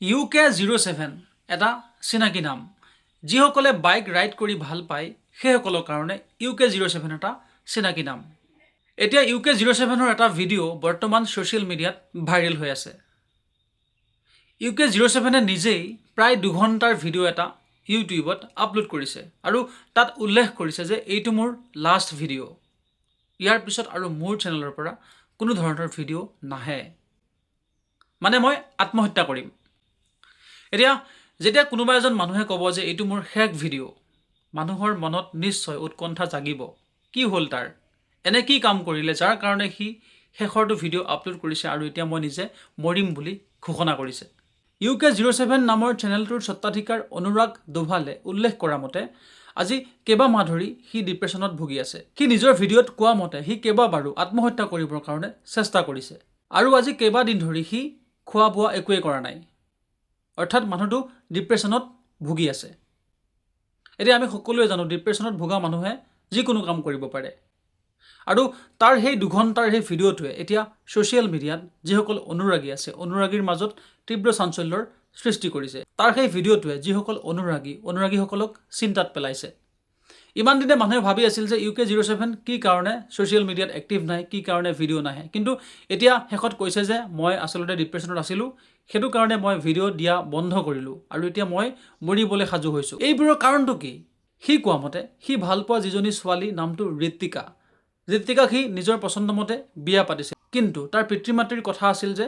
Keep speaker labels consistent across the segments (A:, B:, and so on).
A: UK 07 এটা চিনাকি নাম। যিসকলে বাইক ৰাইড কৰি ভাল পায়, সেইসকলৰ কাৰণে ইউকে 07 এটা চিনাকি নাম। এতিয়া ইউকে 07ৰ এটা ভিডিঅ' বৰ্তমান ছ'চিয়েল মিডিয়াত ভাইৰেল হৈ আছে। ইউকে 07ে নিজেই প্ৰায় 2 ঘণ্টাৰ ভিডিঅ' এটা ইউটিউবত আপলোড কৰিছে আৰু তাত উল্লেখ কৰিছে যে এইটো মোৰ লাষ্ট ভিডিঅ', ইয়াৰ পিছত আৰু মোৰ চেনেলৰ পৰা কোনো ধৰণৰ ভিডিঅ' নাহে, মানে মই আত্মহত্যা কৰিম। এতিয়া যেতিয়া কোনোবা এজন মানুহে ক'ব যে এইটো মোৰ শেষ ভিডিঅ', মানুহৰ মনত নিশ্চয় উৎকণ্ঠা জাগিব, কি হ'ল তাৰ, এনে কি কাম কৰিলে যাৰ কাৰণে সি শেষৰটো ভিডিঅ' আপলোড কৰিছে আৰু এতিয়া মই নিজে মৰিম বুলি ঘোষণা কৰিছে। ইউকে 07 নামৰ চেনেলটোৰ স্বত্বাধিকাৰ অনুৰাগ দোভালে উল্লেখ কৰা মতে আজি কেইবামাহ ধৰি সি ডিপ্ৰেশ্যনত ভুগি আছে। সি নিজৰ ভিডিঅ'ত কোৱা মতে সি কেইবাবাৰো আত্মহত্যা কৰিবৰ কাৰণে চেষ্টা কৰিছে আৰু আজি কেইবাদিন ধৰি সি খোৱা বোৱা একোৱেই কৰা নাই, অৰ্থাৎ মানুহটো ডিপ্ৰেশ্যনত ভুগি আছে। এতিয়া আমি সকলোৱে জানো, ডিপ্ৰেশ্যনত ভোগা মানুহে যিকোনো কাম কৰিব পাৰে। আৰু তাৰ সেই 2 ঘণ্টাৰ সেই ভিডিঅ'টোৱে এতিয়া ছ'চিয়েল মিডিয়াত যিসকল অনুৰাগী আছে, অনুৰাগীৰ মাজত তীব্ৰ চাঞ্চল্যৰ সৃষ্টি কৰিছে। তাৰ সেই ভিডিঅ'টোৱে যিসকল অনুৰাগী, অনুৰাগীসকলক চিন্তাত পেলাইছে। ইমান দিনে মানুহে ভাবি আছিল যে ইউকে 07 কি কাৰণে ছ'চিয়েল মিডিয়াত এক্টিভ নাই, কি কাৰণে ভিডিঅ' নাহে। কিন্তু এতিয়া শেষত কৈছে যে মই আচলতে ডিপ্ৰেশ্যনত আছিলোঁ, সেইটো কাৰণে মই ভিডিঅ' দিয়া বন্ধ কৰিলোঁ আৰু এতিয়া মই মৰিবলৈ সাজু হৈছোঁ। এইবোৰৰ কাৰণটো কি? সি কোৱা মতে সি ভাল পোৱা যিজনী ছোৱালী, নামটো ঋতিকা। ঋতিকাক সি নিজৰ পচন্দ মতে বিয়া পাতিছিল। কিন্তু তাৰ পিতৃ মাতৃৰ কথা আছিল যে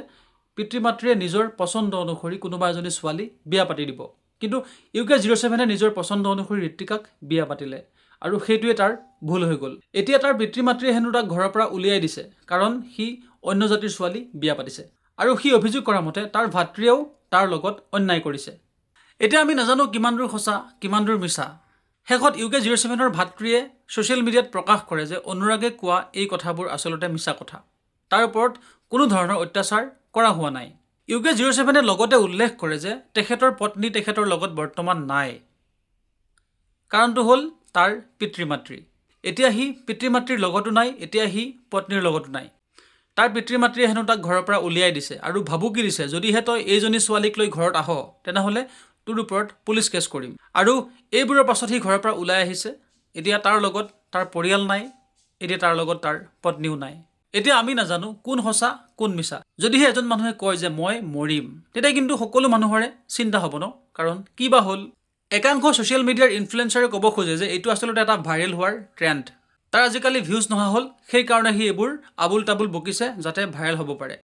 A: পিতৃ মাতৃয়ে নিজৰ পচন্দ অনুসৰি কোনোবা এজনী ছোৱালী বিয়া পাতি দিব। কিন্তু ইউকে 07ে নিজৰ পচন্দ অনুসৰি ঋতিকাক বিয়া পাতিলে আৰু সেইটোৱে তাৰ ভুল হৈ গ'ল। এতিয়া তাৰ পিতৃ মাতৃয়ে হেনো তাক ঘৰৰ পৰা উলিয়াই দিছে, কাৰণ সি অন্য জাতিৰ ছোৱালী বিয়া পাতিছে। আৰু সি অভিযোগ কৰা মতে তাৰ ভাতৃয়েও তাৰ লগত অন্যায় কৰিছে। এতিয়া আমি নাজানো কিমান দূৰ সঁচা, কিমান দূৰ মিছা। শেষত ইউকে 07ৰ ভাতৃয়ে ছ'চিয়েল মিডিয়াত প্ৰকাশ কৰে যে অনুৰাগে কোৱা এই কথাবোৰ আচলতে মিছা কথা, তাৰ ওপৰত কোনো ধৰণৰ অত্যাচাৰ কৰা হোৱা নাই। ইউকে 07ে লগতে উল্লেখ কৰে যে তেখেতৰ পত্নী তেখেতৰ লগত বৰ্তমান নাই। কাৰণটো হ'ল তাৰ পিতৃ মাতৃ। এতিয়া সি পিতৃ মাতৃৰ লগতো নাই, এতিয়া সি পত্নীৰ লগতো নাই। তাৰ পিতৃ মাতৃয়ে হেনো তাক ঘৰৰ পৰা উলিয়াই দিছে আৰু ভাবুকি দিছে, যদিহে তই এইজনী ছোৱালীক লৈ ঘৰত আহ, তেনেহ'লে তোৰ ওপৰত পুলিচ কেছ কৰিম। আৰু এইবোৰৰ পাছত সি ঘৰৰ পৰা ওলাই আহিছে। এতিয়া তাৰ লগত তাৰ পৰিয়াল নাই, এতিয়া তাৰ লগত তাৰ পত্নীও নাই। এতিয়া আমি নাজানো কোন সঁচা, কোন মিছা। যদিহে এজন মানুহে কয় যে মই মৰিম, তেতিয়া কিন্তু সকলো মানুহৰে চিন্তা হ'ব ন, কাৰণ কি বা হ'ল? একাংশ ছ'চিয়েল মিডিয়াৰ ইনফ্লুৱেঞ্চাৰে ক'ব খোজে যে এইটো আচলতে এটা ভাইৰেল হোৱাৰ ট্ৰেণ্ড, তাৰ আজিকালি ভিউজ নহা হ'ল, সেইকাৰণে সি এইবোৰ আবুল তাবুল বকিছে যাতে ভাইৰেল হ'ব পাৰে।